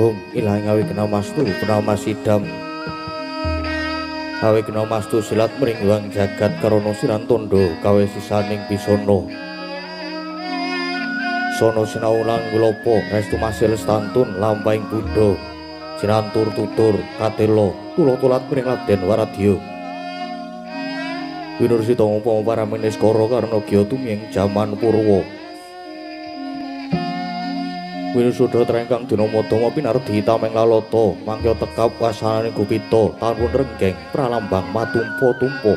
Hum ilahi ngawi kena mastu penama sidam awe kena mastu silat mringwang jagat karana siran tondo kawe sisaning pisono sono sinau lan wilopo restu masih lestantun lampahing buddha sinantur tutur katelo tulo-tulat mring Raden Waradya winursita upama para meniskara karna gya tumiyeng jaman Purwa winusuda trengkang dina madama pinardi tameng lalata mangkya tekap wasananing gupita tanpun renggeng pralambang matumpa-tumpa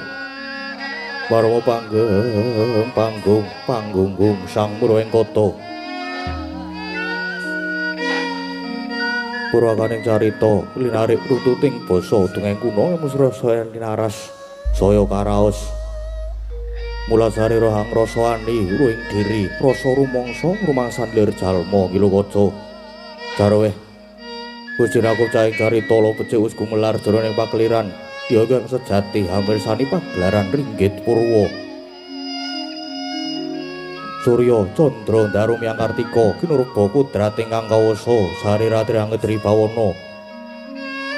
marwa panggeng panggung panggunggung sang murweng kota purwakaning carita linarik rututing basa dongeng kuna mesra saya linaras saya karaos mulasare rohang rasa ani ruing diri rasa rumangsa rumangsan lir jalma ngilukaca jarweh Gusti aku cahing carita lo becik wis gumelar jroning pakeliran ya kang sejati hampirsani pagelaran ringgit purwa Surya Candra Ndaru Myang Kartika kinurba kudrat ingkang kawasa sariratri angedri bawana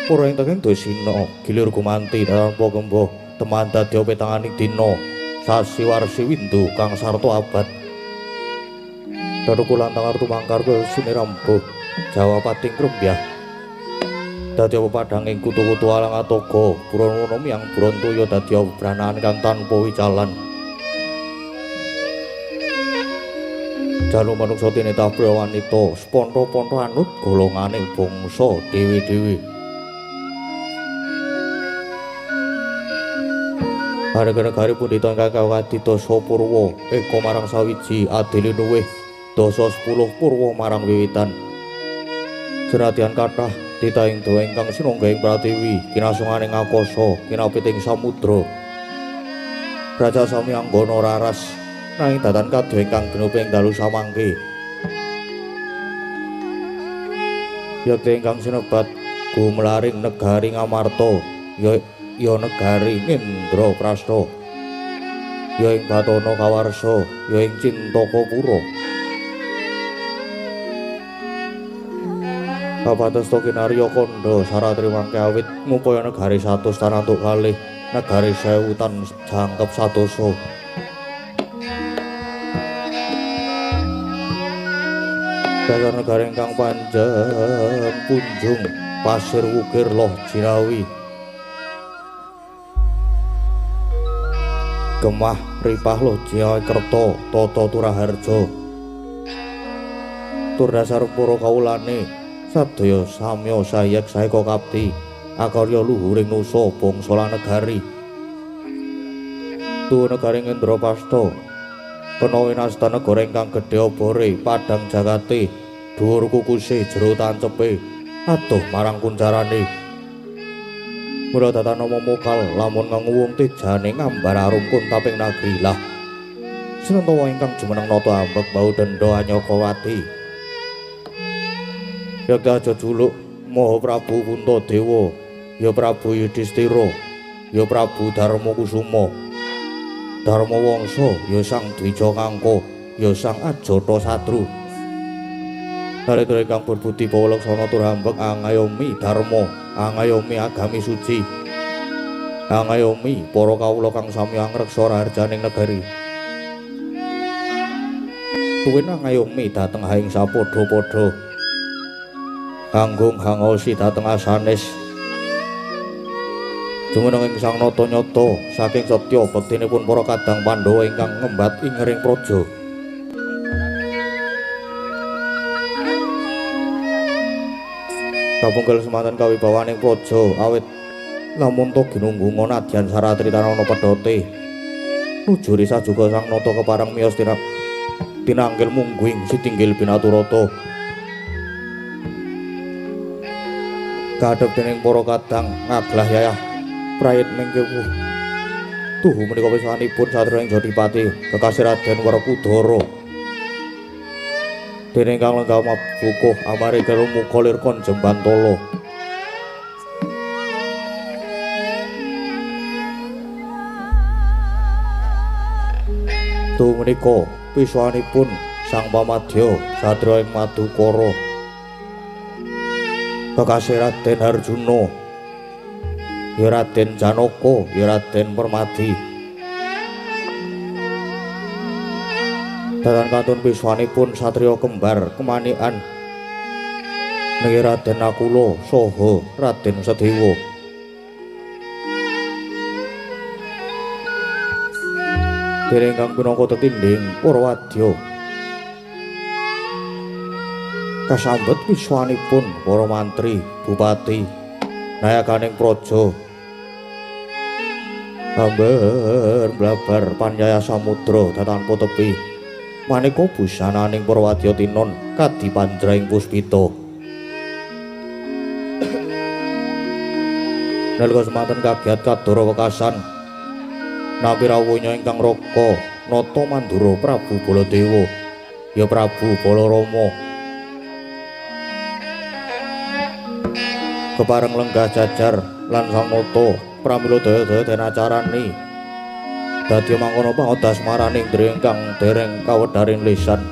pura ing tenging dosina gilir gumanti tanpa gembo teman dadi petanganing dina sasi warsi windu kang sarta abad daruku lantang tumangkar sinirambuh Jawa pating krembyah dadi pepadhanging kutu-kutu alang atoga buron miyang buron toya dadi branaan kang tanpa wicalan jalu manungsa tinitah priya wanita seponto-ponto anut golongane bangsa dhewe-dhewe Negari pundhita ingkang kadidasa purwa eka marang sawiji adile luwih dasa 10 purwa marang wiwitan senadyan kathah titahing dewa ingkang sinungga ing pratiwi kinasungane ngakasa kinapiting samudra raja sami anggana raras nanging datan kadya ingkang genup ing dalu samangke yekti ingkang sinebat gumlaring negari Ngamarta ya ya negari Indraprasta ya ing Batana Kawarsa ya ing Cintakapura kapates kinarya kandha saratri mangke awit ngupaya negari 100 tan antuk kalih negari 1000 tan jangkep 100. Dasar negari ingkang panjang punjung pasir wukir loh jinawi gemah ripah loh jinawi kerta tata turaharja tur dasar para kawulane sadaya samya sayek saeka kapti akarya luhuring nusa bangsa lan negari tuwa negari Indraprasta kena winasta negara ingkang gedhe obore padhang jagate dhuwur kukuse jero tancepe adoh marang kuncarane mula tatana mokal lamun nganguwung tejane ngambar arum kuntaping nagri lah sinenta ingkang jumeneng nata ambek bau denda Anyakawati yekti aja juluk Maha Prabu Puntadewa ya Prabu Yudhistira ya Prabu Darma Kusuma Darma Wangsa ya Sang Dwija Kangka ya Sang Ajata Satru Narendra ingkang berbudi bawa laksana tur ambek angayomi dharma angayomi agami suci angayomi para kawula kang sami angreksa raharjaning negari tuwin angayomi dhateng haing sapadha-padha kanggung hangosi dhateng asanes jumeneng ing Sang Nata nyata saking setya bektinipun para kadang Pandhawa ingkang ngembat ing ring praja. Kapungkul semanten kawibawaning praja awit lamun ta ginunggunga nadyan saratri tanana pedhote nujuri sajuga Sang Nata kepareng miyos tinanggil mungguing sitinggil binaturata kadhep dening para kadang ngaglah yayah prayit mingkewuh tuhu menika pisanipun satriya ing Jodipati kekasih Raden Werkudara dening kang lenggah mabukuh amarga muka lir kon jembantala tuhu menika pisanipun Sang Pamadya satriya ing Madukara Kekasih Raden Arjuna, ya Raden Janaka, ya Raden Permadi. Datan kantun piswanipun satriya kembar kemanikan niki Raden Nakula saha Raden Sadewa. Dereng kang pinangka tetindhing para wadya kasambet wiswanipun para mantri, bupati, nayakaning praja. Amber blabar panyaya samudra datanpa tepi. Maneka busananing para wadya tinon kadi panjraing puspita. Nalika semanten kagiat kadara wekasan nampi rawuhnya ingkang raka nata mandura Prabu Baladewa, ya Prabu Balarama. Kepareng lenggah jajar lan sang nata pramila daya-daya den acarani dadi mangkono pangodas maraning dri ingkang dereng kawedharing lisan.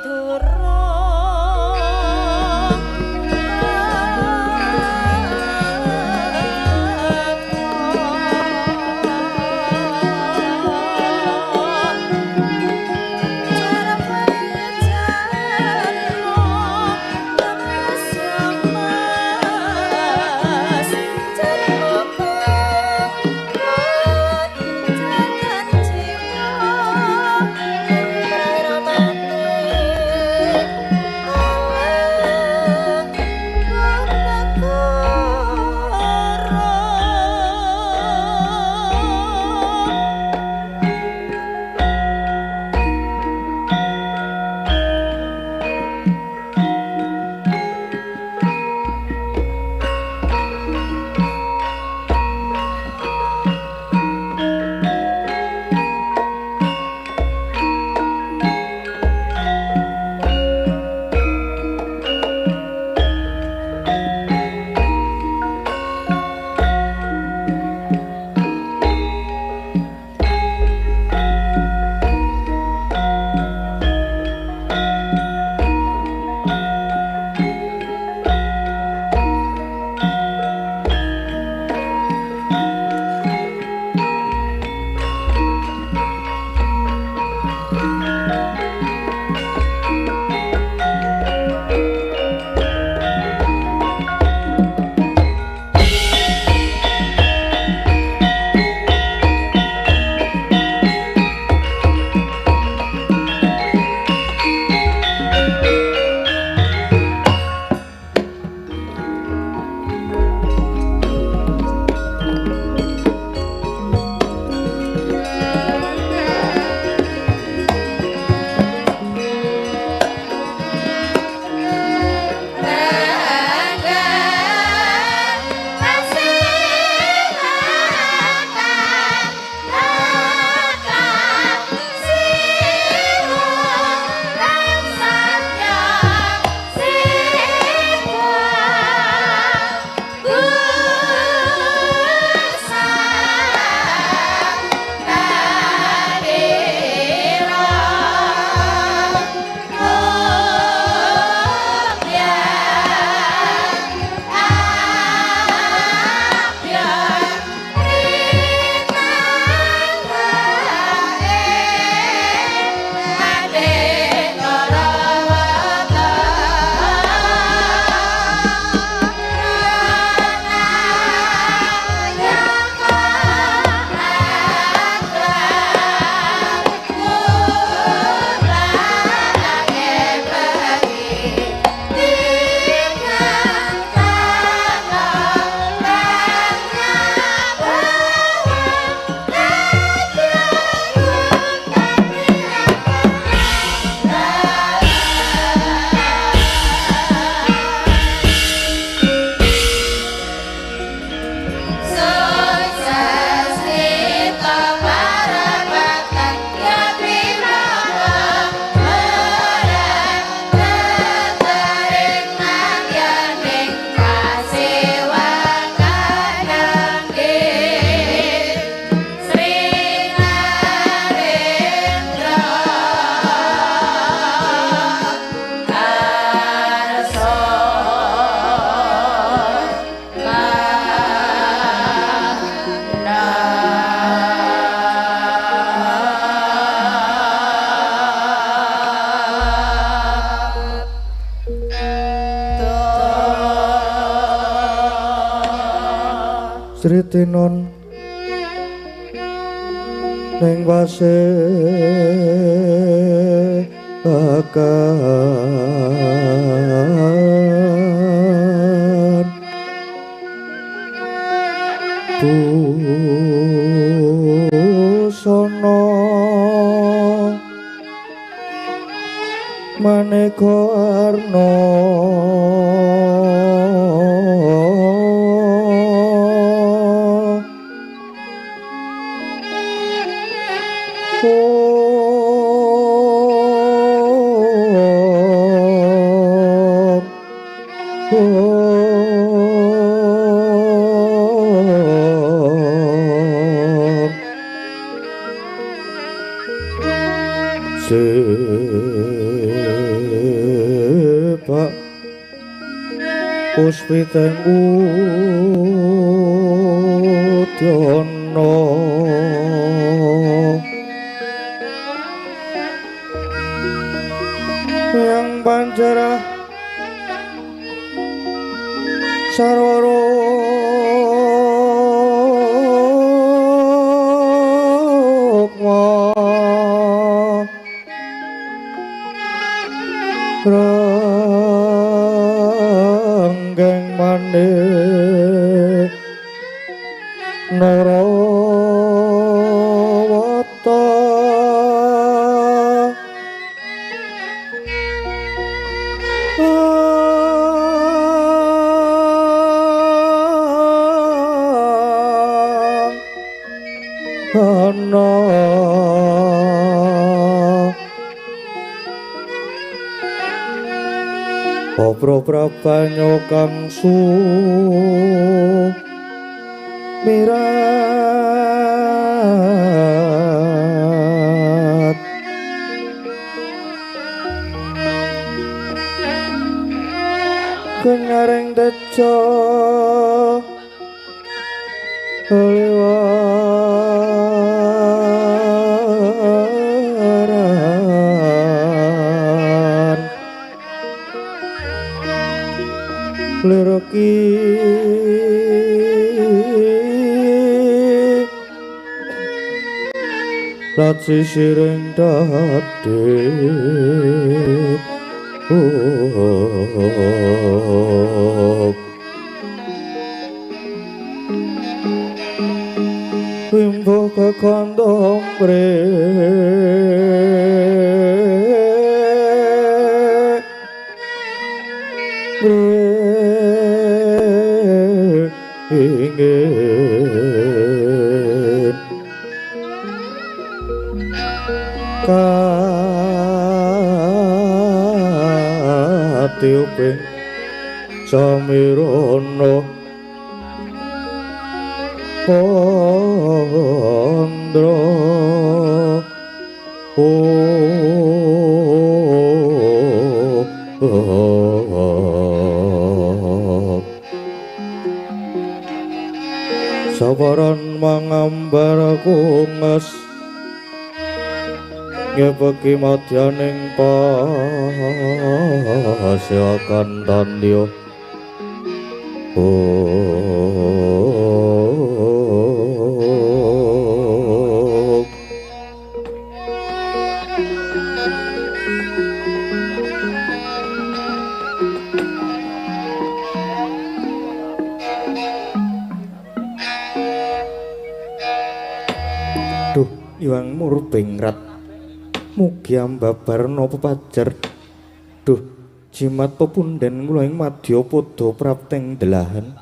Durung. Tinon ning wase akan busana maneka arna Sepak puspiteng udyana yang panjarah sarwara ranggeng manik narawata ana Obro prabanyo kang sumirat kenyaring tejo liwaran lirki laci siring dadi wimbo kekondong ingin katiuping samirono pondro sabaran mangambar kunges ngepeki madyaning pasyakan tandya. Duh Iwang Murbengrat mugi ambabarna pepajar. Duh jimat pepunden kula ing madyapada prapteng delahan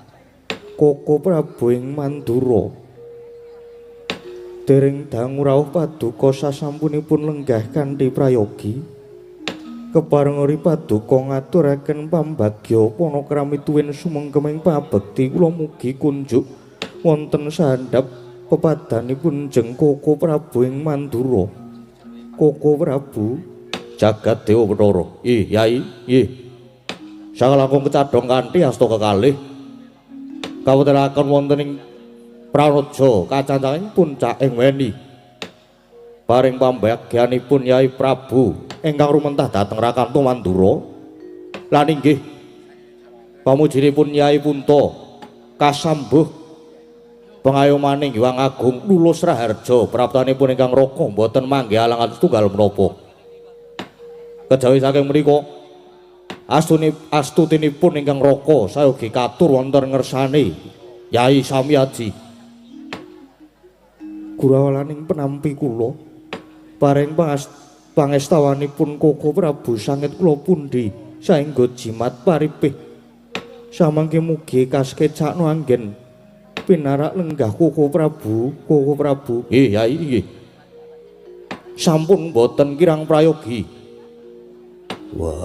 Koko Prabu ing Mandura. Dereng dangu rawuh paduka sasampunipun lenggah kanthi prayogi. Kepareng paduka ngaturaken pambagya panakrami tuwin sumengkeming pabekti kula mugi kunjuk wonten sandhap pepadanipun jeng Koko Prabu ing Mandura. Koko Prabu jagat Dewa Bathara. Ih Yai, nggih. Sakalangkung kecadhong kanthi asta kekalih kawontenaken wonten ing Pranaja kacancanging puncak ing weni. Paring pambagyanipun Yai Prabu ingkang rumentah dhateng Rakanto Mandura lan inggih pamujinipun Yai Punta kasambuh Pengayomaning Hyang Agung Lulus Raharja praptanipun ingkang Raka mboten manggih alangan setunggal menapa. Kejawi saking menika astutinipun ingkang Raka sayogi katur wonten ngersane Yai Samyaji. Gurawalaning penampi kula paring pangestawanipun Koko Prabu sanget kula pundi saengga jimat paripih. Samangke mugi kaskecakno anggen pinarak lenggah Koko Prabu, Koko Prabu. Nggih, Yai, nggih. Sampun mboten kirang prayogi. Wah.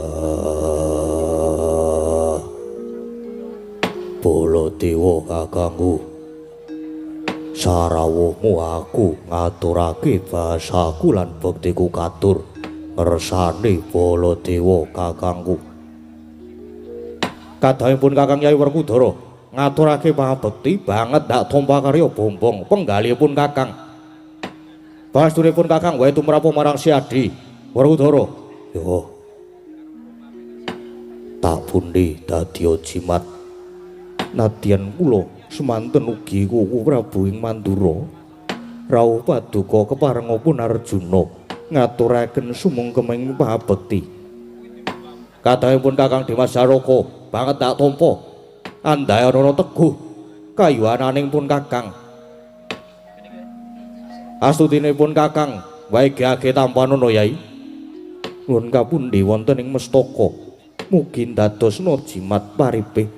Baladewa kakangku. Sarawuhmu aku ngaturake basaku lan bektiku katur ngersane Baladewa kakangku. Kadhangipun Kakang Yai Werkudara ngaturake pangabekti banget ndak tompa karya bombong penggalihipun Kakang. Pasturipun Kakang wae tumrap marang Siadi Werkudara. Yo. Tak pundi dadi jimat. Nadyan kula semanten ugi Koko Prabu ing Mandura. Rawuh paduka keparengipun Arjuna ngaturaken sumengkeming pangabekti. Kadhangipun Kakang Dimas Jaraka banget tak tampa. Andayana teguh kayuwananing pun Kakang. Astutinipun Kakang wae geage tampanana Yai. Nuwun kapundi wonten ing mestaka mugi ndadosna jimat paripih.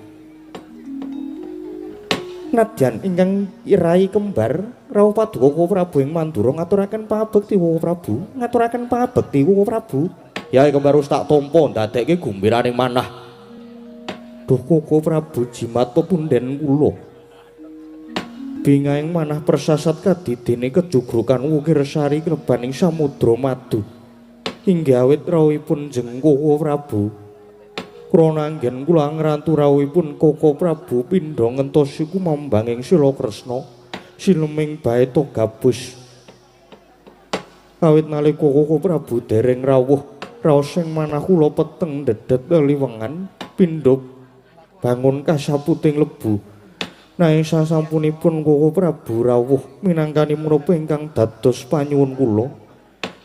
Nadyan ingkang rai kembar rawuh paduka Koko Prabu ing Mandura ngaturaken pangabekti Koko Prabu, ngaturaken pangabekti Koko Prabu. Yai kembar wis tak tampa ndadekke gumbiraning manah. Duh Koko Prabu jimat pepunden kula. Bingahing manah persasat kadidene kejugrukan wukir sari klebaning samudra madu. Inggih awit rawuhipun jeng Koko Prabu. Krana anggen kula ngrantu rawuhipun Koko Prabu pindha ngentosi kumambanging Sila Kresna sileming baeta gabus. Awit nalika Koko Prabu dereng rawuh, raos ing manah kula peteng dedet liwengan pindha bangun kasaputing lebu. Nanging sasampunipun Koko Prabu rawuh minangkani menapa ingkang dados panyuwun kula.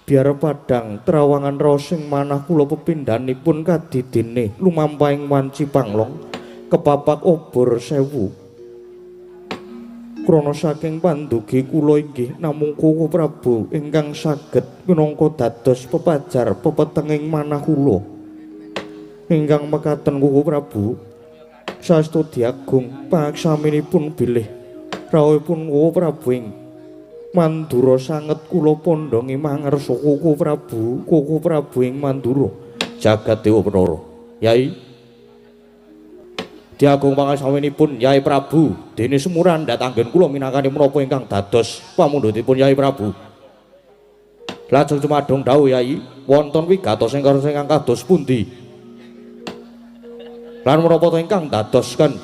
Biar padang trawangan raos ing manah kula pepindhanipun kadidene lumampahing wanci panglong kepapak obor sewu. Krana saking pandugi kula inggih namung Koko Prabu ingkang saged minangka dados pepajar pepetenging manah kula. Ingkang mekaten Koko Prabu saestu diagung pangaksaminipun bilih rawuhipun Koko Prabu ing Mandura sanget kula pondhongi mangersa Koko Prabu, Koko Prabu ing Mandura. Jagat Dewa Bathara. Yai diagung pangasaminipun Yai Prabu dene semuran ndatanggen kula minangkani menapa ingkang dados pamundhutipun Yai Prabu. Lajeng cumadong dawuh Yai, wonten wigatos ingkang kados pundi? Lan menapa to ingkang dadosken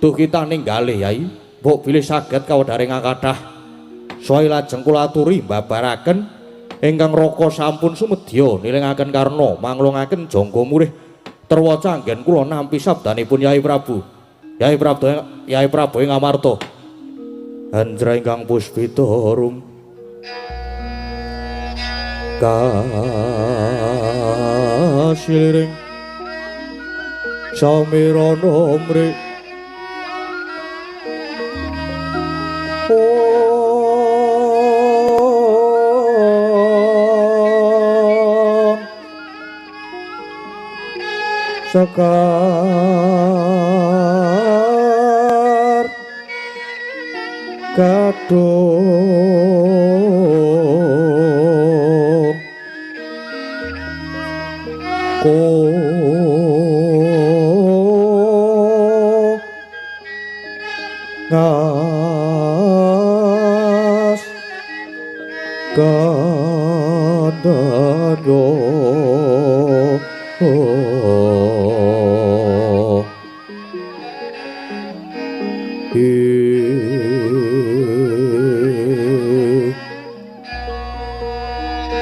duh kita ninggalih Yai, mbok bilih saged kawedharing kathah. Soe lajeng kula aturi mbabaraken ingkang Raka sampun sumedya nilingaken karna manglungaken jangga murih terwaca anggen kula nampi sabdanipun Yai Prabu. Yai Prabu, Yai Prabu ing Amarta. Anjra ingkang puspita rum kasiliring samirana mri sekar kadung ko ngas kandhanyo.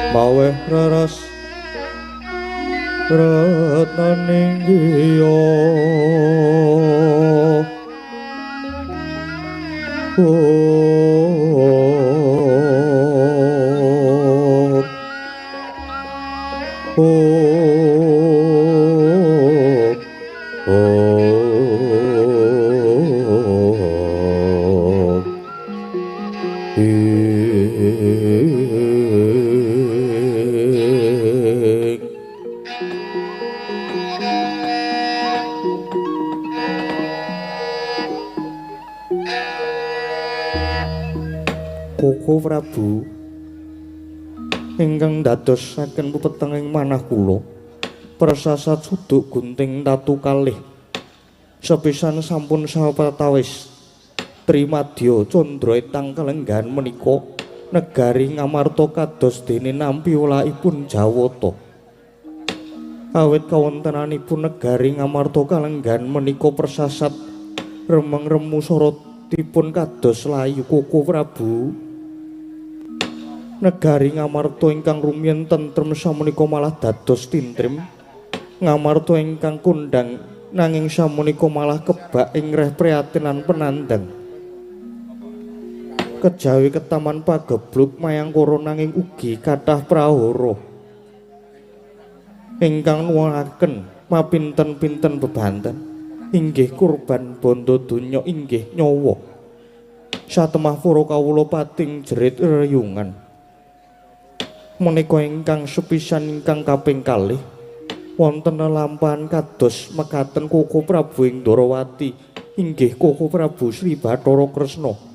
Maweh raras retnaning griya Om Om Om Koko Prabu ingkang dadosaken pepetenging manah kula prasasat suduk gunting tatu kalih sepisan sampun sawetawis Trimadya candra etang kalenggahan menika negari Ngamarta kados dene nampi wolakipun Jawata. Awit kawontenanipun negari Ngamarta kalenggahan menika persasat remeng remu sorotipun kados layu. Koko Prabu, negari Ngamarta ingkang rumiyin tentrem samenika malah dados tintrim. Ngamarta ingkang kondhang nanging samenika malah kebak ing reh prihatin lan penandang. Kejawi ketaman pagebluk mayangkara nanging ugi kathah prahara ingkang nuwuhaken mapinten-pinten bebanten inggih kurban bondo donya inggih nyawa. Satemah para kawula pating jerit reyungan. Menika ingkang sepisan ingkang kaping kalih wonten lelampahan kados mekaten Koko Prabu ing Ndorowati inggih Koko Prabu Sri Bathara Kresna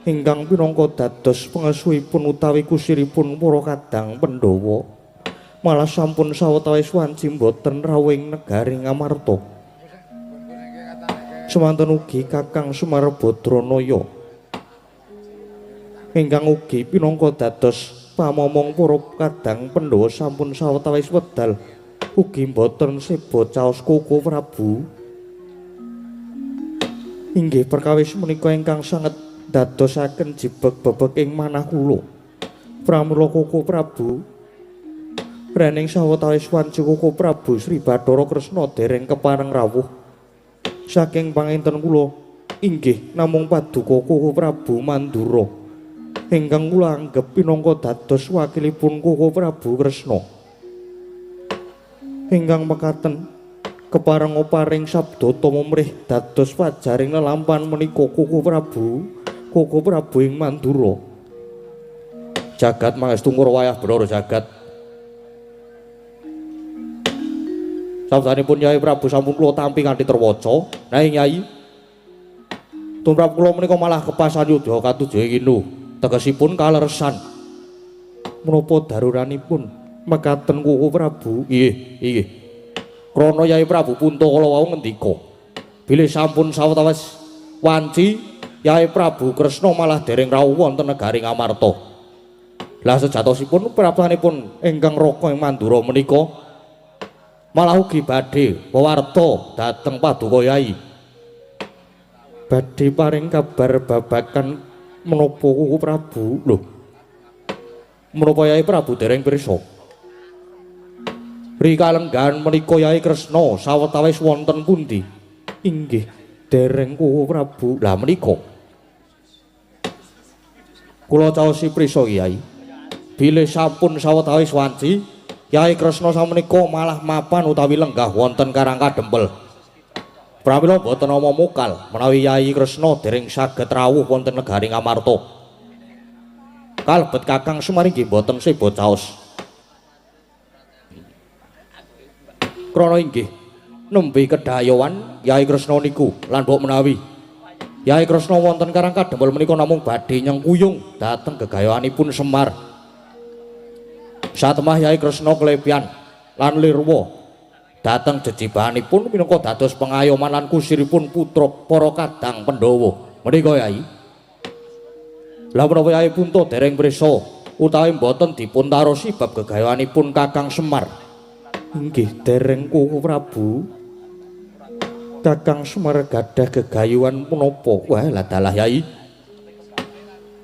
ingkang pinangka dados pengesuhipun utawi kusiripun para kadang Pandhawa malah sampun sawetawis wanci boten rawuh ing negari Ngamarta. Semanten ugi Kakang Semar Badranaya ingkang ugi pinangka dados pamomong para kadang Pandhawa sampun sawetawis wedal ugi boten seba caos Koko Prabu. Inggih perkawis menika ingkang sanget dadosaken jibeg bebek ing manah kula. Pramila Koko Prabu, rening sawetawis wanci Koko Prabu Sri Bathara Kresna dereng kepareng rawuh saking panginten kula inggih namung paduka Koko Prabu Mandura ingkang kula anggep pinangka dados wakilipun Koko Prabu Kresna ingkang mekaten kepareng paring sabda tumrih dados wajaring lelampahan menika Koko Prabu, Koko Prabu ing Mandura. Jagat mangestu wayah bener jagat. Sabdanipun Yai Prabu sampun kula tampi kanthi terwaca. Nanging Yai, tumrap kula menika malah kepasan yudha katujuh kinu. Tegesipun kaleresan. Menapa daruranipun mekaten Koko Prabu? Nggih, nggih. Krana Yai Prabu Punta kala wau ngendika, bilih sampun sawetawis wanci Yai Prabu Kresna malah dereng rawuh wonten negari Ngamarta. Lah sejatosipun praptanipun ingkang raka ing Mandura menika malah ugi badhe wewarta dhateng paduka Yai. Badhe paring kabar babagan menapa Koko Prabu? Lho, menapa Yai Prabu dereng pirsa? Rikalenggahan menika Yai Kresna sawetawis wonten pundi? Inggih dereng Koko Prabu. Lah menika kula caosi prisa Kyai, bilih sampun sawetawis wanci Yai Kresna samenika malah mapan utawi lenggah wonten Karang Kadempel. Pramila boten ana mukal menawi Yai Kresna dereng saged rawuh wonten negari Ngamarta. Kalebet Kakang Semar inggih boten seba caos. Krana inggih nembe kedayowan Yai Kresna niku lan mbok menawi Yai Kresna wonten Karang Kadempel menika namung badhe nyengkuyung dhateng gegayoanipun Semar. Satemah Yai Kresna klepian lan lirwa dhateng jejibahanipun minangka dados pengayoman lan kusiripun putra para kadang Pandhawa. Menika Yai. Lah menapa Yai Punta dereng prisa utawi mboten dipun tarosi bab gegayoanipun Kakang Semar? Inggih dereng Koko Prabu. Kakang Semar gadah gegayuhan punapa? Wah, lah dalah Yai.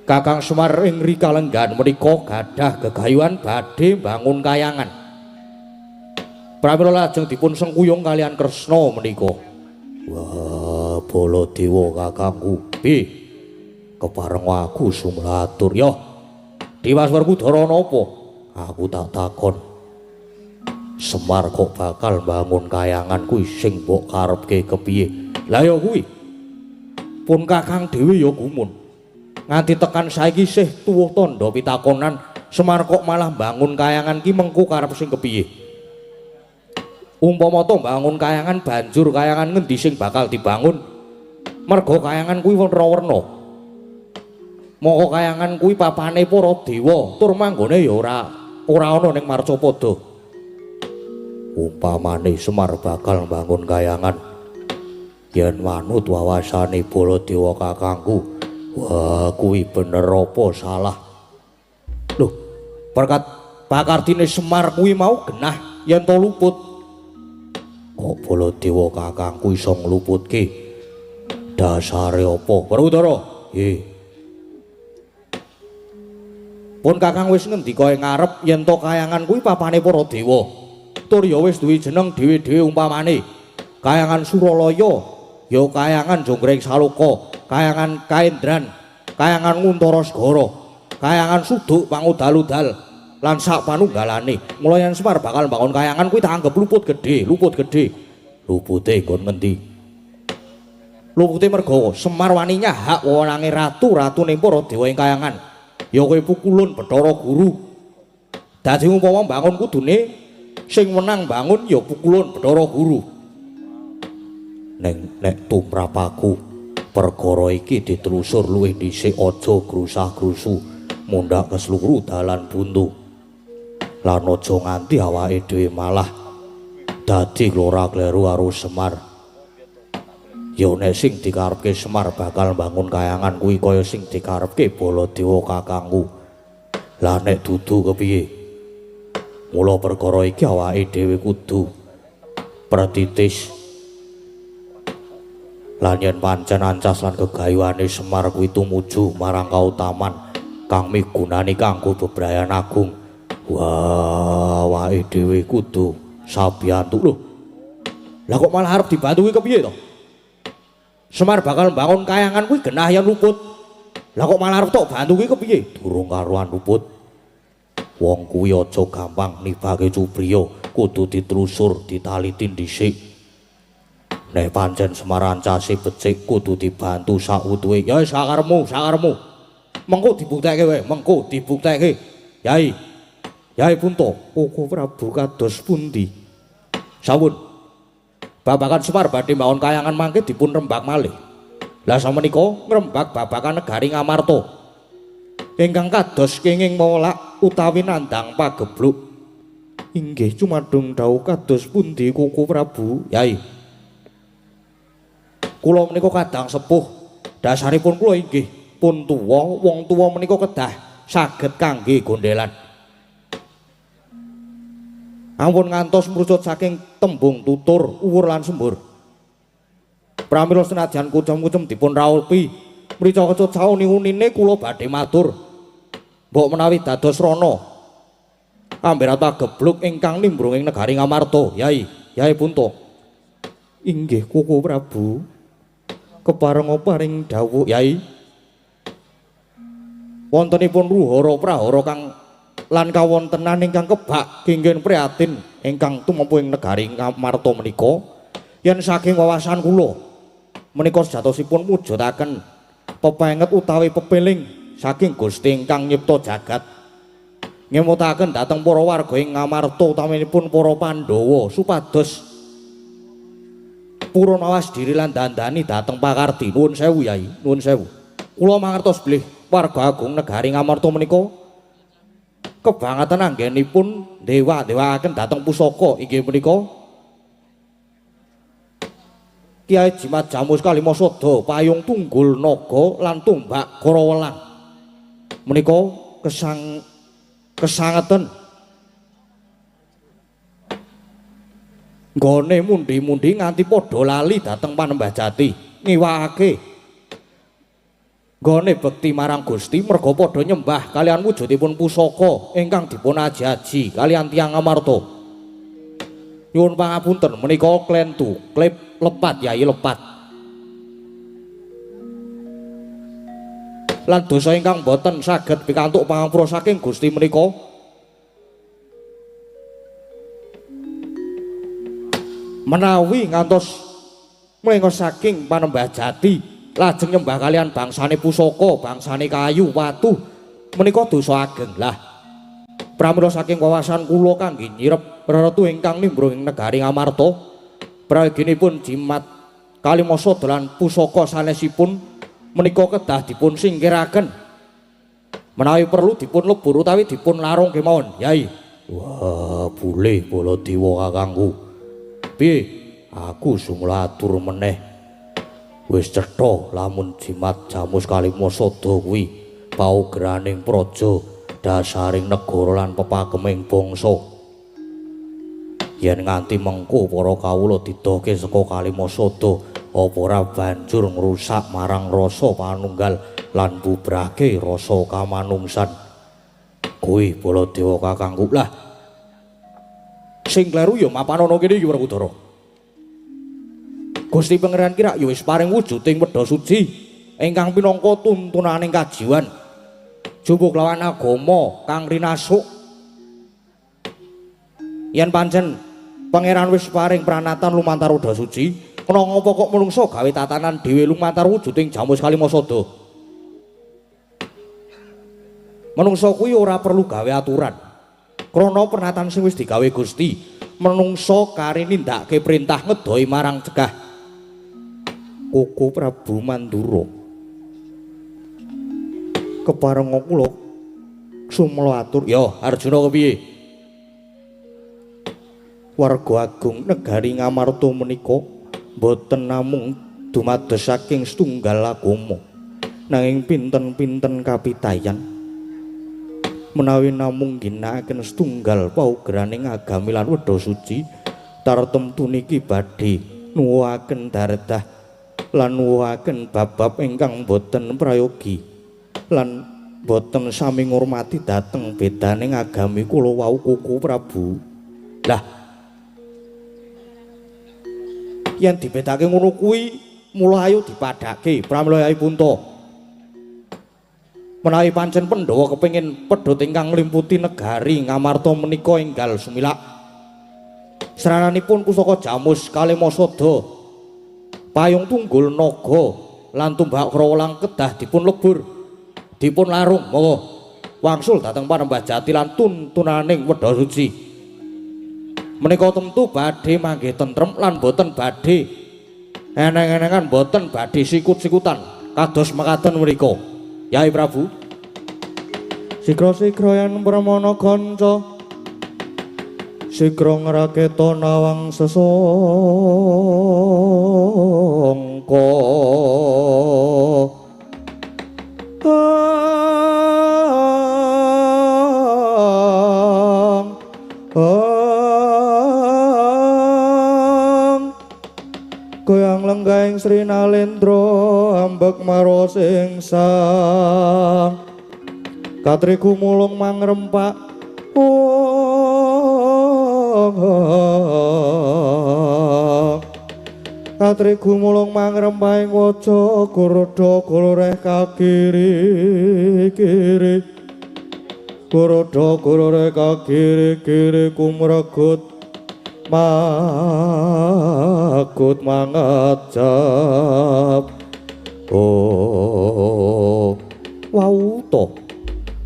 Kakang Semar ing rikalenggahan menika gadah gegayuhan badhe mbangun kayangan. Pramila lajeng dipun sengkuyung kalian Kresna menika. Wah, Baladewa kakangku. Piye? Kepareng aku sumlatur. Yo. Dimas Werkudara napa? Aku tak takon. Semar kok bakal bangun kayangan kuwi sing mbok karepke kepiye? Lah ya kuwi. Pun Kakang dhewe ya gumun. Nganti tekan saiki sih tuwuh tandha pitakonan, Semar kok malah bangun kayangan ki mengko karep sing kepiye? Umpama to bangun kayangan banjur kayangan ngendi sing bakal dibangun? Merga kayangan kuwi werna-werna. Moko kayangan kuwi papane para dewa, tur manggone ya ora ana ning Marcapada. Umpamane Semar bakal bangun kayangan, yen manut wawasane Baladewa kakangku, wah kuwi bener apa salah? Loh, berkat pakardine Semar kuwi mau genah yen to luput. Kok Baladewa kakangku iso ngluputke? Dasare apa? Werkudara, nggih. Pun kakang wis ngendika ing ngarep yen to kayangan kuwi papane para dewa. Tur ya wis duwe jeneng dhewe-dhewe umpamane Kayangan Suralaya, ya Kayangan Jonggring Saloka, Kayangan Kaendran, Kayangan Nguntara Segara, Kayangan Suduk Pangudal-udal lan sak panunggalane. Mula yen Semar bakal mbangun kayangan kuwi tak anggep luput gedhe, luput gedhe. Lupute nggon ngendi? Lupute merga Semar wani nyahak wewenange ratu-ratune para dewa ing kayangan. Ya kowe pukulun Bathara Guru. Dadi umpama mbangun kudune sing wenang bangun ya pukulun Bathara Guru. Neng nek tumrapaku perkara iki ditelusur luwih dhisik, aja grusah-grusu mundhak kesluru dalan buntu. Lan aja nganti awake dhewe malah dadi klora-kleru karo Semar. Ya nek sing dikarepke Semar bakal bangun kayangan kuwi kaya sing dikarepke Baladewa kakangku. Lah nek dudu kepiye? Mula perkara iki awake dhewe kudu pretitis. Lan yen pancen ancas lan gegayuhane Semar kuwi tumuju marang kautaman kang migunani kanggo bebrayan agung. Wah, awake dhewe kudu sabiyantu lho. Lah kok malah arep dibantu kuwi kepiye to? Semar bakal mbangun kayangan kuwi genah yen luput. Lah kok malah arep tok bantu kuwi kepiye? Durung karuan luput. Wong kuwi aja gampang nibake cupriya, kudu ditelusur, ditaliti dhisik. Nek pancen Semar ancase becik kudu dibantu sakwutuhe. Ya wis sakarepmu, sakarepmu. Mengko dibuktekke wae, mengko dibuktekke. Yai. Yai Punta, Koko Prabu kados pundi? Sawun. Babagan Semar badhe mbangun kayangan mangke dipun rembag malih. Lah samenika ngrembag babagan negari Ngamarta. Ingkang kados kenging molak utawi nandhang pagebluk. Inggih cumadung dawuh kados pundi Koko Prabu? Yai. Kula menika kadang sepuh. Dasaripun kula inggih pun tuwa, wong tuwa menika kedah saged kangge gondelan. Ampun ngantos mrucut saking tembung tutur, uwur lan sembur. Pramila senajan kucem-kucem dipun raupi, mrica kecut sauni-unine kula badhe matur. Mbok menawi dados rana amberat pagebluk ingkang nimbrung ing negari Ngamarta, Yai, Yai Punta. Inggih Koko Prabu. Keparenga paring dawuh, Yai. Wontenipun ruhara prahara kang lan kawontenan ingkang kebak kenging prihatin ingkang tumampu ing negari Ngamarta menika, yen saking wawasan kula menika sejatosipun mujudaken pepenget utawi pepeling saking Gusti ingkang nyipta jagat, ngemutaken dhateng para warga ing Ngamarta utaminipun para Pandhawa supados purun mawas diri lan dandani dhateng pakardi. Nuwun sewu Yai, nuwun sewu. Kula mangertos bilih warga agung negari Ngamarta menika kebangetan anggenipun dewa-dewaaken dhateng pusaka inggih menika Kiai Jimat Jamus Kalimasada, payung tunggul naga lan tombak Karawelang. Menika kesangeten nggone mundi-mundi nganti padha lali dhateng Panembah Jati, ngiwakake nggone bekti marang Gusti merga padha nyembah kalian wujudipun pusaka ingkang dipun aji-aji kalian tiyang Ngamarta. Nyuwun pangapunten menika klentu, klip lepat Yai lepat. Lan dosa ingkang boten saged pikantuk pangapura saking Gusti menika. Menawi ngantos mlengos saking panembah jati lajeng nyembah kalian bangsane pusaka, bangsane kayu, watu menika dosa ageng. Lah pramila saking wawasan kula kangge nyirep reretu ingkang nimbrung ing negari Ngamarta, prayoginipun jimat kalimasada lan pusaka sanesipun menika kedah dipun singkiraken. Menawi perlu dipun lebur utawi dipun larung kemawon, Yai. Wah, boleh Baladewa kakangku. Piye? Aku sumula atur meneh. Wis cetha lamun jimat jamus kalimasada kuwi paugraning praja, dasaring negara lan pepakeming bangsa. Yen nganti mengko para kawula didohke saka kalimasada, apa ora banjur ngrusak marang rasa panunggal lan bubrake rasa kamanungsan. Kuwi Baladewa kakangku. Lah sing kleru ya mapanana kene iki Werkudara. Gusti Pangeran ki rak ya wis paring wujuding wedha suci ingkang pinangka tuntunaning kajiwan jupuk lawan agama kang rinasuk. Yen pancen Pangeran wis paring pranatan lumantar wedha suci, kena ngapa kok menungso gawe tatanan dhewe lumantar wujuding jamus kalimasada? Menungso kuwi ora perlu gawe aturan. Krana pernatan sing wis digawe Gusti, menungso kari nindakake perintah ngedohi marang cegah. Koko Prabu Mandura, keparenga kula sumela atur. Ya, Arjuna kepiye? Warga agung negari Ngamarta menika boten namung dumados saking setunggal agama, nanging pinten-pinten kapitayan. Menawi namung ginakaken setunggal paugraning agami lan wedha suci, tartemtu niki badhe nuwuhaken daredah lan nuwuhaken bab-bab ingkang boten prayogi lan boten sami ngurmati dhateng bedaning agami kula wau Koko Prabu. Lah yen dibedake ngono kuwi mula ayo dipadhake pramila Yai Punta. Menawi pancen Pandhawa kepengin pedhot ingkang nglimputi negari Ngamarta menika enggal sumilak. Srananipun pusaka jamus kalimasada, payung tunggul naga lan tumbak krawalang kedah dipun lebur, dipun larung. Monggo wangsul dhateng panembah jati lan tuntunaning wedha suci. Menika tentu badhe manggih tentrem lan boten badhe eneng-enengan, boten badhe sikut-sikutan kados mekaten mriku. Yai Prabu, sigra-sigra yen pramana kanca, sigra ngraketa nawang sesangka. Goyang lenggahing Sri Nalendra ambek maros ing sang katriku mulung mangrempak. Katriku mulung mangrempak ing waja goroda goloreh kakiri kiri, goroda goloreh kakiri kiri kumregut magut mangajab. Oh, wau to.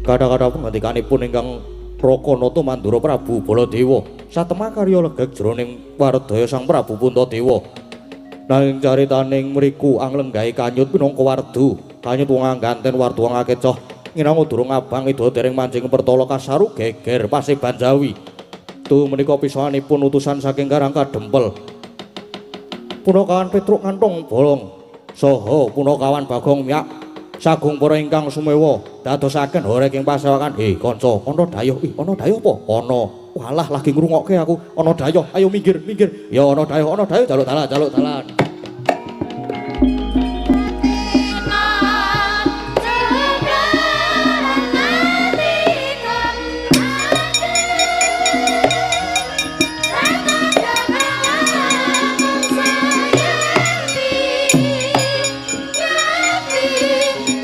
Kadang-kadang pengantikanipun ingkang Raka Nata Mandura Prabu Baladewa satemah karya legeg jroning wardaya Sang Prabu Puntadewa. Nanging caritaning mriku anglenggahe kanyut pinangka wardu, kanyut wong angganten wardu wong akecoh nginango durung abang ida dereng manjing pertala kasaru geger Paseban Jawi. Tu menika pisanipun utusan saking Karang Kadempel. Punakawan Petruk Kantong Bolong saha punakawan Bagong Miyak sagung para ingkang sumewa dadosaken horeg ing pasewakan. Kanca, ana dayuh. Ih, ana dayuh apa? Ana. Walah lagi ngrungokke aku. Ana dayuh, ayo minggir, minggir. Ya ana dayuh, jaluk dalan, jaluk dalan.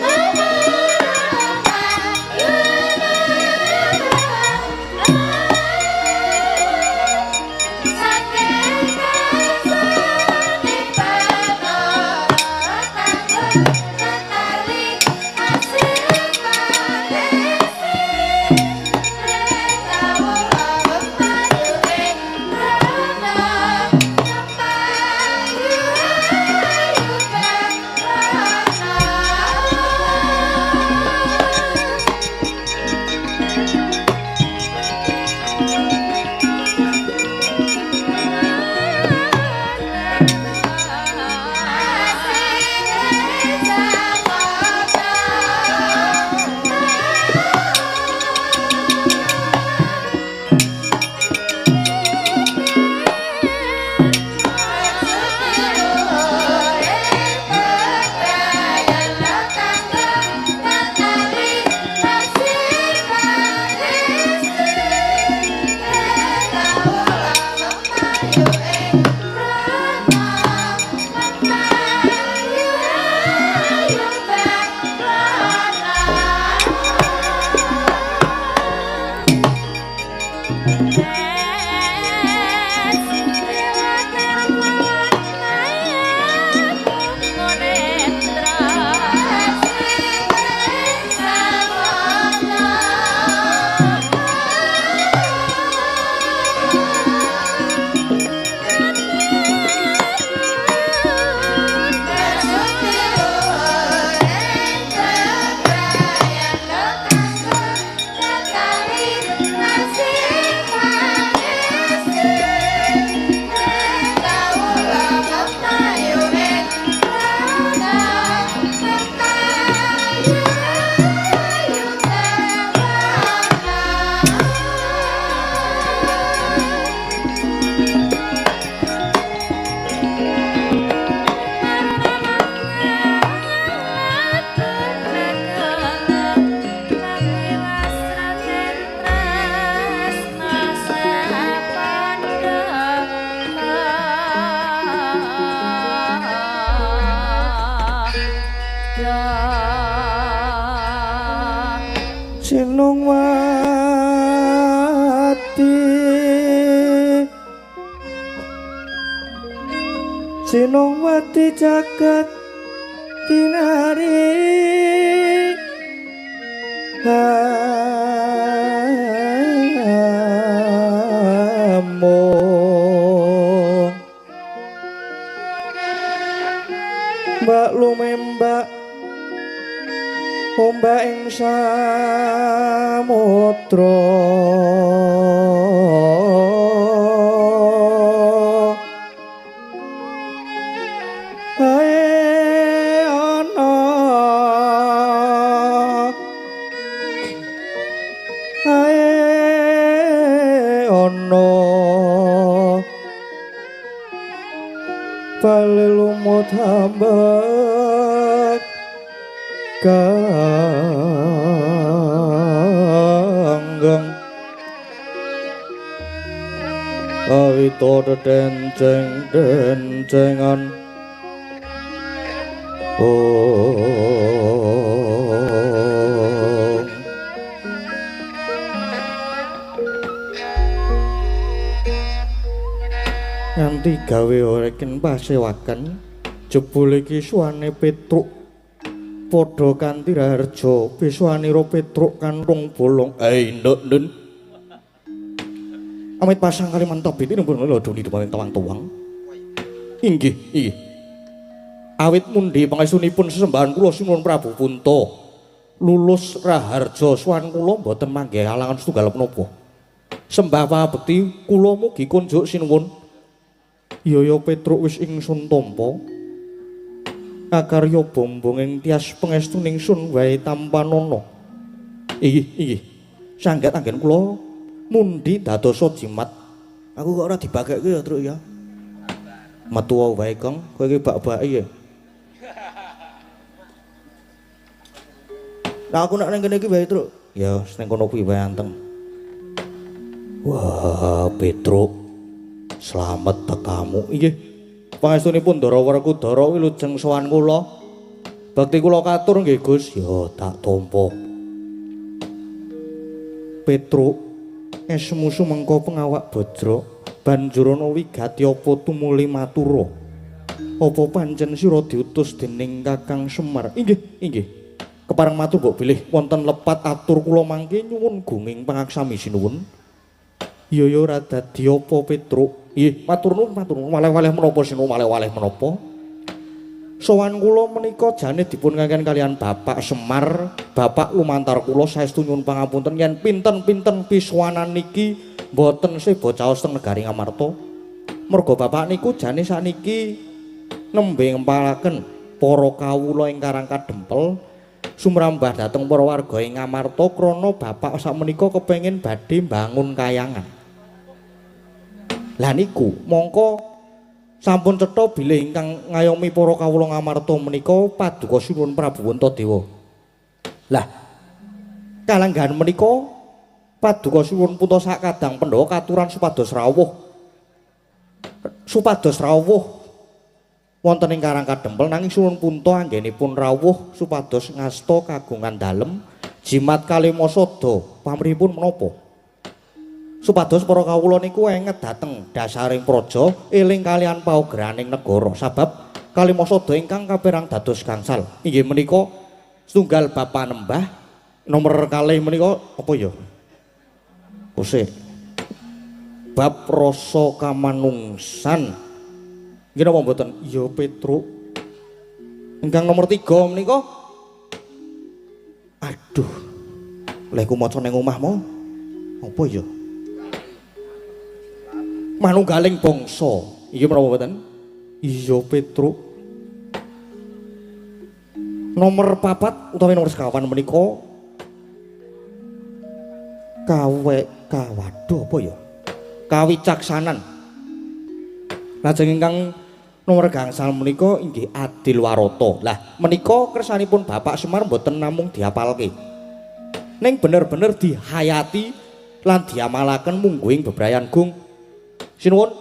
Thank you. Sinungwati jagat kinari amung mbak lumembak ombak ing samudra lumut hambek kanggeng awito dedenceng dencengan oh nganti gawe reken pasewaken jebul iki suwane Petruk padha kanthi raharja pisuwanira Petruk kantung bolong nduk ndun amit pasang kalimantan biti nembung lho doni dumaring tawang-tawang inggih inggih awit mundi pangestunipun sesembahan kula Sinuwun Prabu Punta lulus raharja suwan kula mboten manggih alangan setunggal menapa sembah pangabekti kula mugi kunjuk sinuwun. Yaya Petruk wis ingsun tampa kakarya bombong ing tias pangestuning sun wae tampanana. Inggih, inggih. Sanggat anggen kula mundi dadosa jimat. Aku kok ora dibagekke ya, Truk ya. Metu wae, Kang. Kowe iki bak-bake ya. Lah aku nek ning kene iki wae, Truk. Ya, ning kono kuwi wae anteng. Wah, Petruk. Slamet tekamu. Inggih. Pangestunipun Ndara Werkudara wilujeng sowan kula. Bekti kula katur nggih, Gus. Ya, tak tampa. Petruk esmu sumengko pengawak bajra banjur ana wigati apa tumuli matura. Apa pancen sira diutus dening Kakang Semar? Inggih, inggih. Kepareng matur mbok bilih wonten lepat atur kula mangke nyuwun gunging pangaksami sinuwun. Ya ya ora dadi apa Petruk. Nggih, matur nuwun, matur nuwun. Waleh-waleh menapa sinuwun, waleh-waleh menapa? Sowan kula menika jane dipun kangken kalian Bapak Semar, Bapak lumantar kula saestu nyuwun pangapunten yen pinten-pinten pisuwanan niki mboten seba caos teng negari Ngamarta. Merga Bapak niku jane sakniki nembe ngempalaken para kawula ing Karang Kadempel sumrambah dhateng para warga ing Ngamarta krana Bapak sakmenika kepengin badhe mbangun kayangan. Lah niku mongko sampun cetha bilih ingkang ngayomi para kawula Ngamarta menika paduka Sinuwun Prabu Puntadewa. Lah kalanggahan menika paduka Sinuwun Punta sakadang Pandhawa katuran supados rawuh. Supados rawuh wonten ing Karang Kadempel nanging Sinuwun Punta anggenipun rawuh supados ngasta kagungan dalem jimat kalemasada pamrihipun menapa? Supados para kawula niku enget dhateng dasaring praja, eling kalian paugraning negara, sabab kalimasada ingkang kaperang dados gangsal. Inggih menika setunggal bab panembah, nomor kalih menika apa ya? Kose. Bab rasa kamanungsan. Nggih napa mboten? Ya Petruk. Ingkang nomor 3 menika aduh. Lha iku maca ning omah mo. Apa ya? Manunggaling bangsa. Iya menapa mboten? Iya Petruk. Nomor 4 utawi nomor sekawan menika kawe kawaduh apa ya? Kawicaksanan. Lajeng ingkang nomor gangsal menika inggih adil warata. Lah menika kersanipun Bapak Semar mboten namung diapalke. Ning bener-bener dihayati lan diamalaken mungguing bebrayan gung. Sinuwun.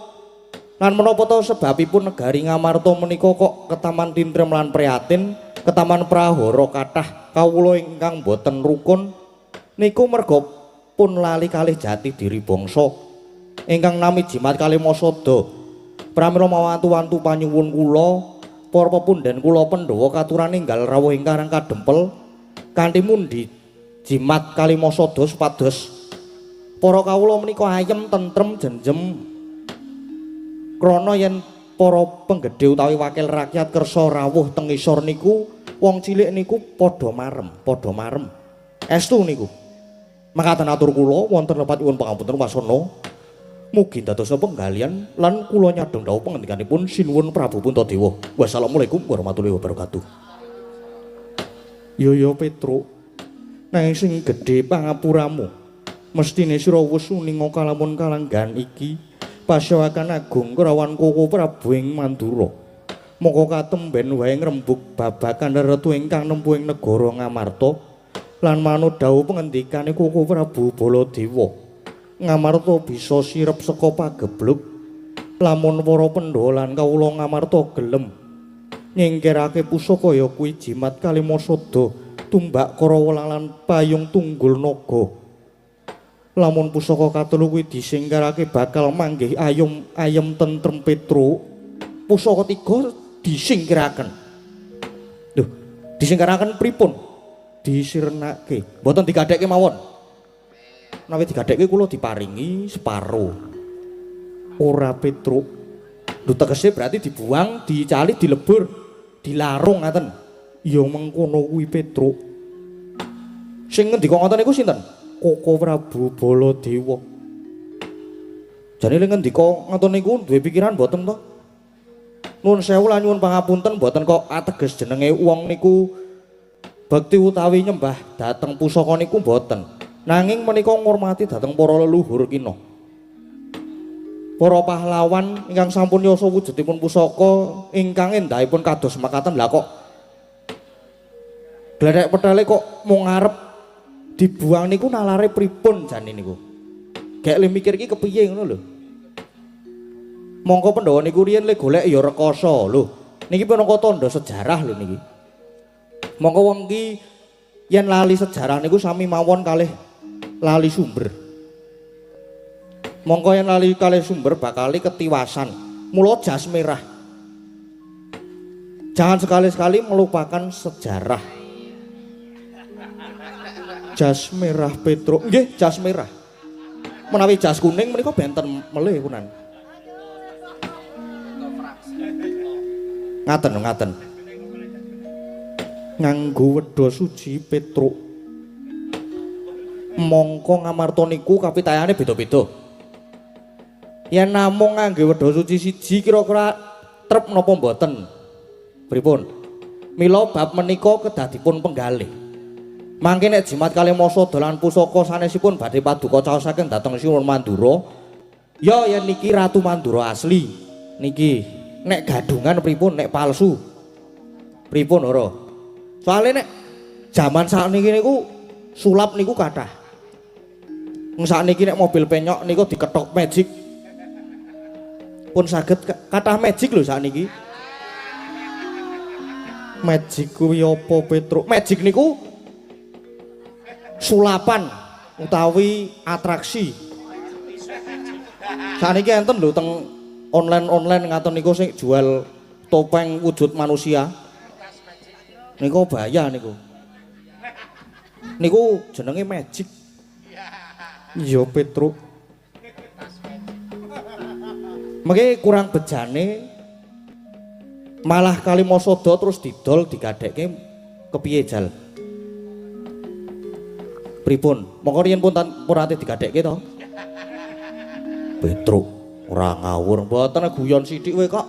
Lan menapa to sebabipun negari Ngamarta menika kok ketaman tintrem lan prihatin, ketaman prahara kathah kawula ingkang boten rukun niku merga pun lali kalih jati diri bangsa ingkang nami jimat kalimasada. Pramila mawantu-wantu panyuwun kula para pepundhen kula Pandhawa katuran ninggal rawuh ing Karang Kadempel kanthi mundi jimat kalimasada supados para kawula menika ayem tentrem jenjem krana yen para penggedhe utawi wakil rakyat kersa rawuh teng isor niku wong cilik niku padha marem, padha marem. Estu niku. Makaten atur kula wonten lepat nyuwun pangapunten wasana. Mugi dadosa penggalian lan kula nyadhong dawuh pangandikanipun Sinuwun Prabu Puntadewa. Wassalamualaikum warahmatullahi wabarakatuh. Yo yo Petruk. Nanging sing gedhe pangapuramu. Mestine sira wis uninga kalamun kalanggan iki pasewakan agung Kurawan Koko Prabu ing Mandura. Moko katemben wae ngrembug babagan retu ingkang nempuh ing negara Ngamarta lan manut dawuh pengendikane Koko Prabu Baladewa. Ngamarta bisa sirep saka pagebluk lamun para Pandhawa lan kawula Ngamarta gelem nyingkirake pusaka ya kuwi jimat kalimasada, tumbak Karawa lan payung tunggul naga. Lamun pusaka katelu kuwi disingkirake bakal manggih ayom ayem tentrem Petruk. Pusaka tiga disingkiraken. Lho, disingkiraken pripun? Disirnake. Mboten digadhekke mawon. Menawi digadhekke kula diparingi separo. Ora Petruk. Lho tegese berarti dibuang, dicali, dilebur, dilarung ngaten. Ya mengkono kuwi Petruk. Sing ngendika ngoten niku sinten? Koko Prabu Baladewa. Jane le ngendika ngoten niku duwe pikiran mboten to? Nuwun sewu lan nyuwun pangapunten mboten kok ateges jenenge wong niku bekti utawi nyembah dhateng pusaka niku mboten. Nanging menika ngurmati dhateng para leluhur kina. Para pahlawan ingkang sampun yasa wujudipun pusaka ingkang endahipun kados makaten. Lah kok gledhek petele kok mung arep dibuang niku nalare pripun jane niku? Gek le mikir iki kepiye ngono lho. Mongko Pandhawa niku riyen le golek ya rekoso lho. Niki pinangka tandha sejarah lho niki. Mongko wong ki yen lali sejarah niku sami mawon kalih lali sumber. Mongko yen lali kalih sumber bakali ketiwasan. Mula jas merah. Jangan sekali-sekali melupakan sejarah. Jas merah Petruk. Nggih, jas merah. Menawi jas kuning menika benten melih kunan. Ngaten, ngaten. Nganggo wedha suci Petruk. Mongko Ngamarta niku kapitayane beda-beda. Yen namung ngangge wedha suci siji kira-kira trep napa mboten? Pripun? Mila bab menika kedah dipun penggalih. Mangke nek jimat kalimasada lan pusaka sanesipun badhe paduka caosaken dhateng Sinuwun Mandura, ya yen niki Ratu Mandura asli. Niki nek gadungan pripun, nek palsu pripun ora? Soale nek jaman sakniki niku sulap niku kathah. Wong sakniki nek mobil penyok niku diketok magic. Pun saged kathah magic lho sakniki. Magic kuwi apa Petruk? Magic niku sulapan utawi atraksi. Saniki enten lho teng online-online ngaten niku sing jual topeng wujud manusia. Niku bahaya niku. Niku jenenge magic. Iya Petruk. Mengke kurang bejane malah Kalimasada terus didol digadhekke kepiye jal? Pripun? Mongko riyen pun ate digadhekke to? Petruk ora ngawur, mboten guyon sithik kowe kok.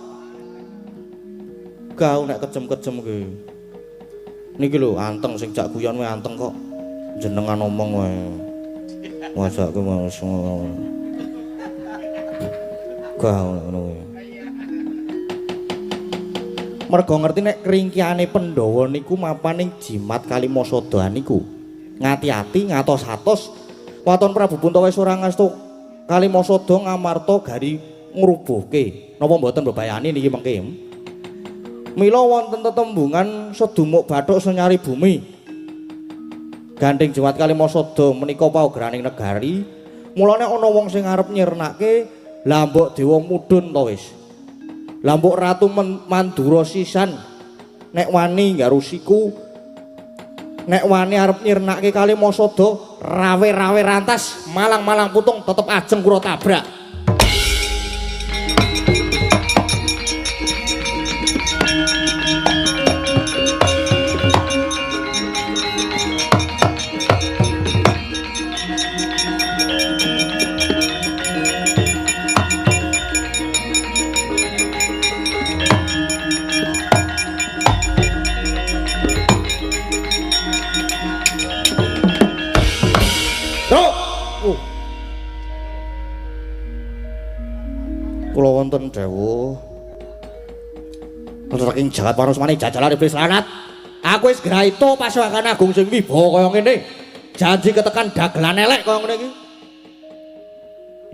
Gau nek kejem-kejem ki. Niki lho anteng sing jak guyon wae anteng kok. Jenengan omong wae. Masakke langsung. Gau ngono kuwi. Mergo ngerti nek kringkihane Pandhawa niku mapan ing jimat Kalimasada niku. Ngati-ati ngatos-atos waton Prabu Puntawa wis ora ngasto Kalimasada Ngamarta gari ngrubuhke. Napa mboten bebayani niki mengke? Mila wonten tetembungan sedumuk bathuk senyari bumi. Gandeng jimat Kalimasada menika paugraning negari. Mulane ana wong sing arep nyirnake, lah mbok dewa mudhun to wis. Lah mbok Ratu Mandura sisan nek wani nggarusiku, nek wani arep nyirnake Kalimasada, rawe-rawe rantas, malang-malang putung tetep ajeng kula tabrak. Kula wonten dawuh saking jagat parosmane jajalan iblis lanat. Aku wis graito pasukan agung sing wibawa kaya ngene. Janji ketekan dagelan elek kaya ngene iki.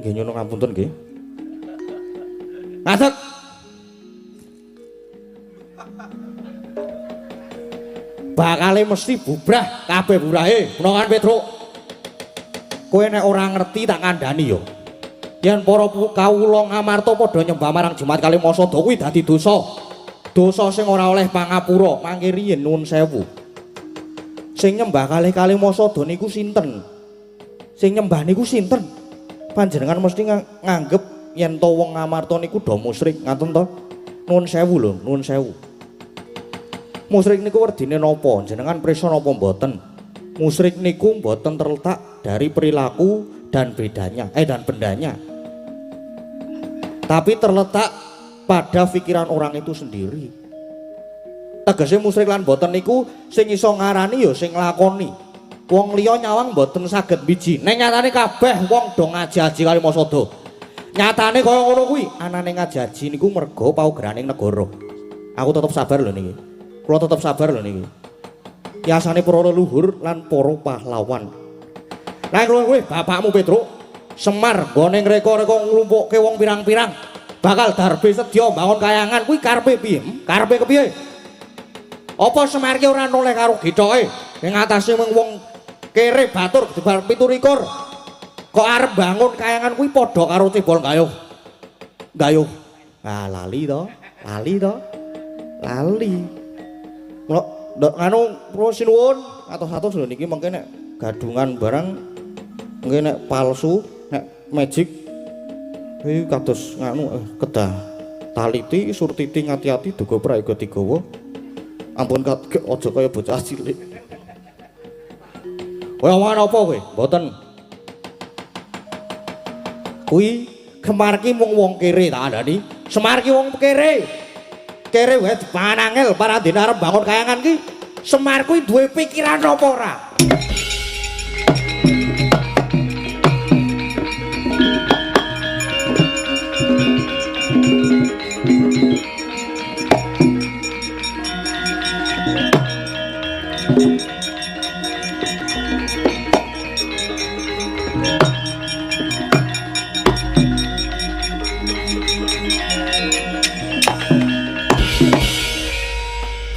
Nggih nyuwun ngapunten nggih. Ngadeg. Bakale mesti bubrah kabeh burahe. Menawan Petruk. Kowe nek ora ngerti tak kandhani yo. Yen para kawula Ngamarta padha nyembah marang Jimat Kalimasada kuwi dadi dosa. Dosa sing ora oleh pangapura. Mangke riyin nuwun sewu. Sing nyembah kalih Kalimasada niku sinten? Sing nyembah niku sinten? Panjenengan mesti nganggep yen to wong Ngamarta niku do musyrik, ngaten to? Nuwun sewu lho, nuwun sewu. Musyrik niku werdine napa? Jenengan prisa napa mboten? Musyrik niku mboten terletak dari perilaku dan bedanya, dan bendanya. Tapi terletak pada pikiran orang itu sendiri. Tegese musyrik lan boten niku sing iso ngarani ya sing nglakoni. Wong liya nyawang boten saged biji. Ning nyatane kabeh wong do ngaji-aji Kalimasada. Nyatane kaya ngono kuwi, anane ngaji-aji niku mergo paugraning negara. Aku tetep sabar lho niki. Kula tetep sabar lho niki. Yasane para leluhur lan para pahlawan. Lah kowe bapakmu Petruk Semar nggone ngreka-reka nglumpukke wong pirang-pirang bakal darbe sedya mbangun kayangan kuwi karepe piye? Karepe kepiye? Apa Semar ki ora noleh karo gethoke ing atase mung wong kere batur debar 27 kok arep bangun kayangan kuwi padha karo cebol gayuh. Gayuh. Ah lali to, lali to. Lali. Mula ndok nganu kula sinuwun atos-atos lho niki mengke nek gadungan barang mengke nek palsu, nek magic iki kados nganu kedah taliti surtiti ngati-ati duga prayoga digawa. Ampun aja kaya bocah cilik. Kowe omongan apa kowe? Mboten. Kuwi Semar ki mung wong kere tak kandhani. Semar ki wong kere. Kere wae dipangan angel parandene arep bangun kayangan ki. Semar kuwi duwe pikiran apa ora?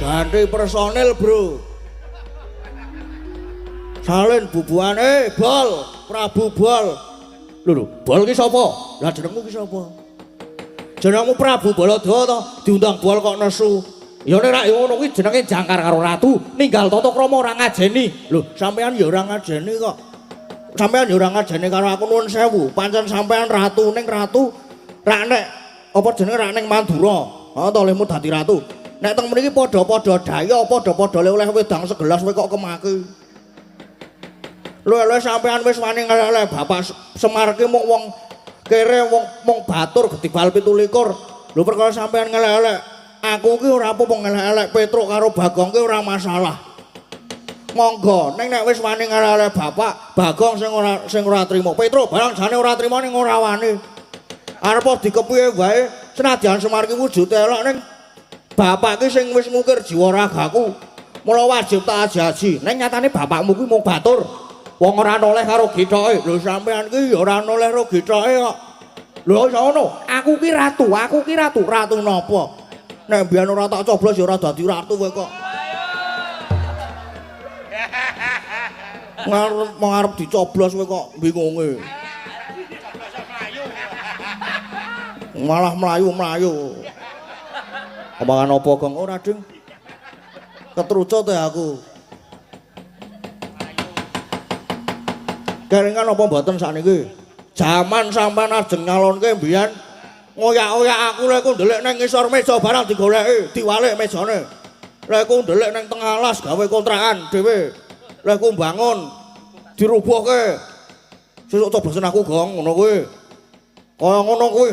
Ganti personil, bro. Salin bubuhane bol, Prabu Bol. Lho lho, Bol ki sapa? Lah jenengmu ki sapa? Jenengmu Prabu Baladewa to, diundang bol kok nesu. Ya nek rak ngono kuwi jenenge jangkar karo ratu, ninggal tata krama ora ngajeni. Lho, sampean ya ora ngajeni kok. Sampean ya ora ngajeni karo aku nuwun sewu. Pancen sampean ratu ning ratu rak nek apa jenenge rak ning Mandura. Ha to lehmu dadi ratu. Nek teng mriki padha-padha daya, padha-padha oleh wedang segelas kowe kok kemaki. Lho sampean wis wani ngelek Bapak Semar ki mung wong kere wong mung batur gedibal 27. Lho perkara sampean ngelek-elek, aku ki ora apa-apa ngelek-elek Petruk karo Bagong ki ora masalah. Monggo, ning nek wis wani ngelek-elek Bapak, Bagong sing ora trima. Petruk barang jane ora trima ning ora wani. Arep dikepiye wae, senadyan Semar ki wujude elek ning bapak ki sing wis ngukir jiwa ragaku. Mula wajib tak aji-aji. Ning nyatane bapakmu kuwi mung batur. Wong ora noleh karo githoke. Lho sampean ki ya ora noleh karo githoke kok. Lho iso ngono? Aku ki ratu, aku ki ratu. Ratu napa? Nek mbiyen ora tak coblos ya ora dadi ratu kowe kok. Ngarep dicoblos kowe kok bingunge. Malah mlayu-mlayu. Omongan apa, Gong? Ora, Ding. Ketrucut ya aku. Kelingan apa mboten sakniki? Jaman sampean ajeng nyalonke mbiyen ngoyak-oyak aku lek ku ndelik nang ngisor meja barang digoleki, diwalik mejane. Lek ku ndelik nang tengah alas gawe kontrakan dhewe. Lek ku mbangun dirubuhke. Sesuk coblosen aku, Gong, ngono kuwi. Kaya ngono kuwi,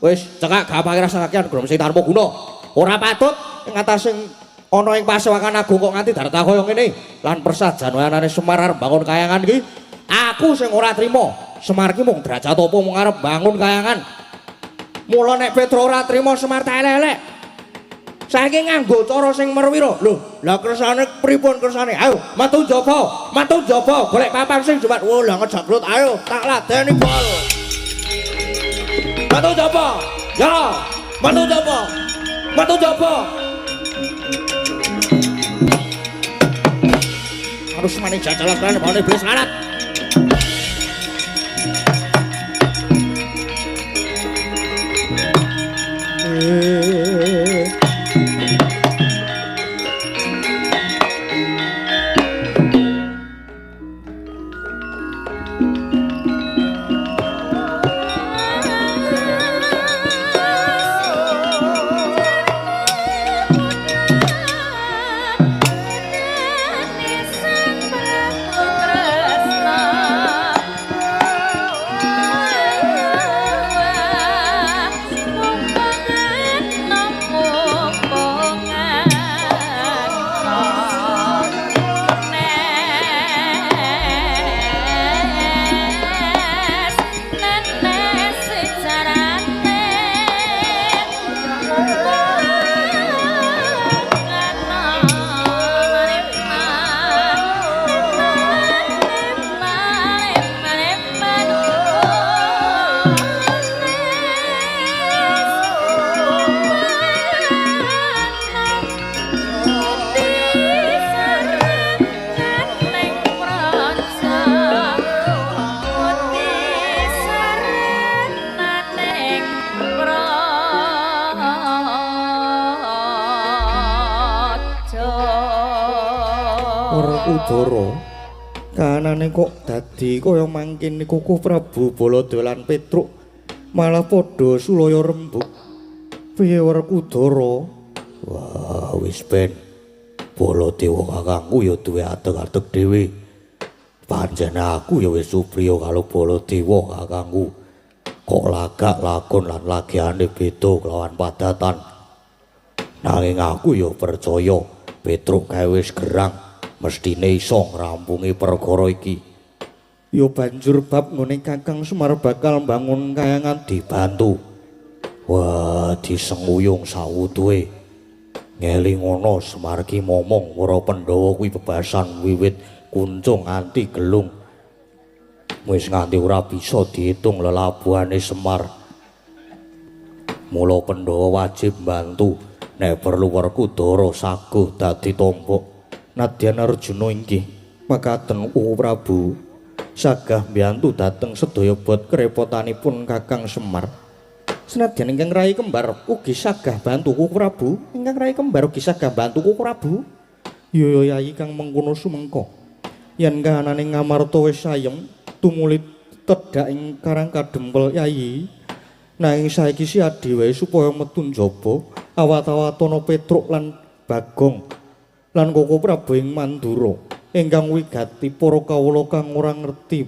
Wis cekak gampang rasa kakean grom sing tanpa guna. Ora patut ing atase ana ing pasewakan agung kok nganti darta kaya ngene. Lan persajan anane Semar arep bangun kayangan iki, aku sing ora trima. Semar ki mung derajat apa mung arep bangun kayangan. Mula nek Petro ora trima Semar tak elek-elek. Saiki nganggo cara sing merwira. Lho, lah kersane pripun kersane? Ayo, metu njaba, metu njaba, golek papan sing jumat. Oh, lah ngejagrut, ayo tak ladeni bol. Metu njaba. Ya, metu njaba. Metu njaba. Harus maning jajalan kan bane iblis larat. Udara kahanane kok dadi kaya mangkene kukuh Prabu Baladewa lan Petruk malah padha sulaya rembug. Piye Werkudara? Wah, wis ben. Baladewa kakangku ya duwe adeg-adeg dhewe. Pancen aku ya wis supriya karo Baladewa kakangku. Kok lagak lakon lan lagiane beda kelawan padatan. Nanging aku ya percaya Petruk kae wis gerang. Mestine iso ngrampungi perkara iki. Ya banjur bab nggone Kakang Semar bakal mbangun kayangan dibantu. Wah, disenguyung sawutuhe. Ngelingono Semar ki momong para Pandhawa kuwi bebasan wiwit kuncung nganti gelung. Wis nganti ora bisa diitung lelabuhane Semar. Mula Pandhawa wajib mbantu nek perlu Werkudara saguh dadi tombok. Nadyan Arjuna inggih makaten Prabu. Sagah mbiyantu dhateng sedaya bot kerepotanipun Kakang Semar. Senadyan ingkang rai kembar ugi sagah bantu Koko Prabu, ingkang rai kembar ugi sagah bantu Koko Prabu. Yo Yayi kang mengkono sumengko. Yen kahanane Ngamarta wis sayem tumuli tedhak ing Karang Kadempel Yayi. Nanging saiki siadi wae supaya metu njaba awat-awatana Petruk lan Bagong lan Koko Prabu ing Mandura ingkang wigati para kawula kang ora ngerti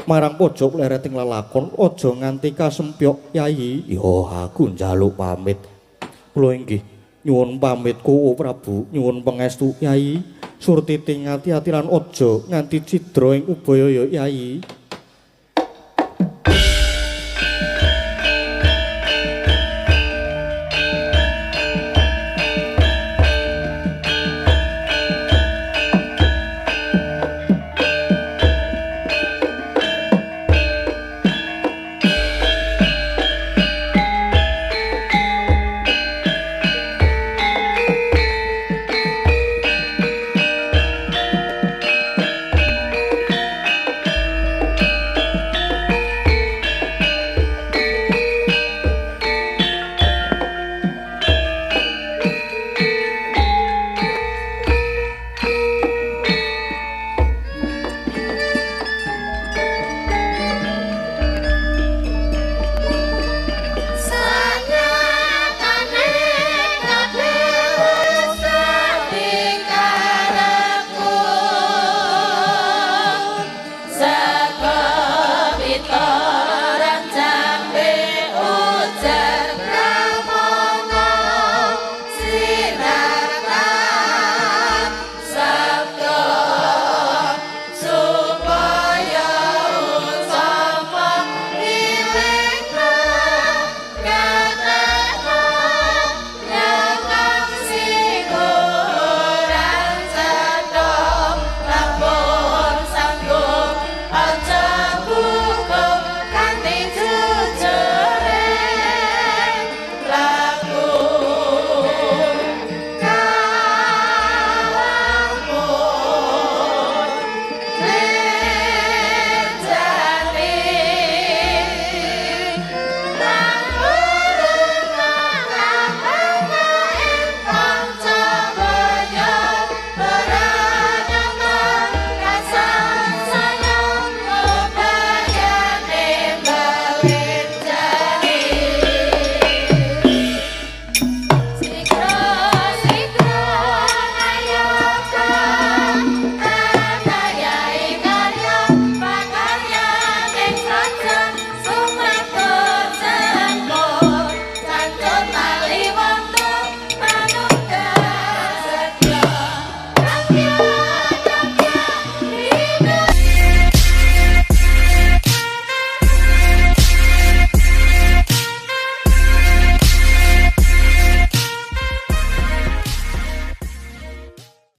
marang pojok lereting lelakon aja nganti kasempyok Yayi. Yo aku njaluk pamit. Kula inggih nyuwun pamit Koko Prabu, nyuwun pangestu Yayi. Surtiti ngati-ati lan aja nganti cidra ing ubaya ya Yayi.